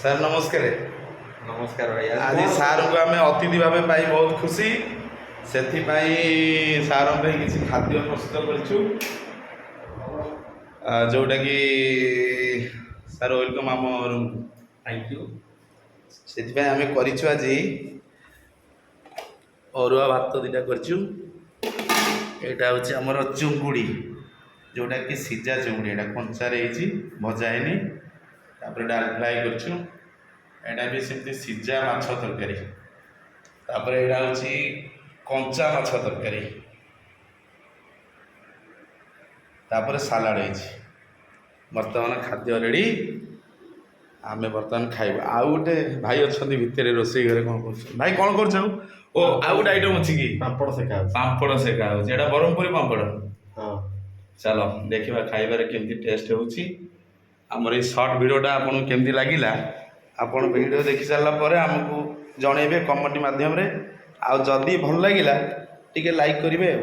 Sir, ନମସ୍କାର। ନମସ୍କାର ଭାଇ। ଆଜି ସାର୍ଙ୍କୁ ଆମେ ଅତିଥି ଭାବେ ପାଇ ବହୁତ ଖୁସି। ସେଥିପାଇଁ ସାର୍ଙ୍କ ପାଇଁ କିଛି ଖାଦ୍ୟ ପ୍ରସ୍ତୁତ କରିଛୁ, ଯୋଉଟାକି, ସାର୍, welcome ଆମ ରୁମ୍କୁ। Thank you. ସେଥିପାଇଁ ଆମେ କରିଛୁ ଆଜି ଅରୁଆ ଭାତ ଦୁଇଟା କରିଛୁ। ଏଇଟା ହେଉଛି ଆମର ଚୁଙ୍ଗୁଡ଼ି, ଯେଉଁଟାକି ସିଝା ଚୁଙ୍ଗୁଡ଼ି। ଏଇଟା କଞ୍ଚାରେ ହେଇଛି, ଭଜା ହେଇନି। ତାପରେ ଡାଲ ଫ୍ରାଏ କରିଛୁ। ଏଇଟା ବି ସେମିତି ସିଝା ମାଛ ତରକାରୀ। ତାପରେ ଏଇଟା ହେଉଛି କଞ୍ଚା ମାଛ ତରକାରୀ। ତାପରେ ସାଲାଡ଼ ହେଇଛି। ବର୍ତ୍ତମାନ ଖାଦ୍ୟ ରେଡ଼ି, ଆମେ ବର୍ତ୍ତମାନ ଖାଇବୁ। ଆଉ ଗୋଟେ ଭାଇ ଅଛନ୍ତି ଭିତରେ ରୋଷେଇ ଘରେ, କ'ଣ କରୁଛନ୍ତି? ଭାଇ, କ'ଣ କରୁଛ? ଓ, ଆଉ ଗୋଟେ ଆଇଟମ୍ ଅଛି କି? ପାମ୍ପଡ଼ ସେକା ଅଛି। ପାମ୍ପଡ଼ ସେକା ହେଉଛି। ଏଇଟା ବ୍ରହ୍ମପୁରୀ ପାମ୍ପଡ଼। ହଁ। ଚାଲ ଦେଖିବା ଖାଇବାରେ କେମିତି ଟେଷ୍ଟ ହେଉଛି। ଆମର ଏଇ ସର୍ଟ ଭିଡ଼ିଓଟା ଆପଣଙ୍କୁ କେମିତି ଲାଗିଲା, ଆପଣ ଭିଡ଼ିଓ ଦେଖି ସାରିଲା ପରେ ଆମକୁ ଜଣେଇବେ କମେଣ୍ଟ ମାଧ୍ୟମରେ। ଆଉ ଯଦି ଭଲ ଲାଗିଲା, ଟିକେ ଲାଇକ୍ କରିବେ। ଆଉ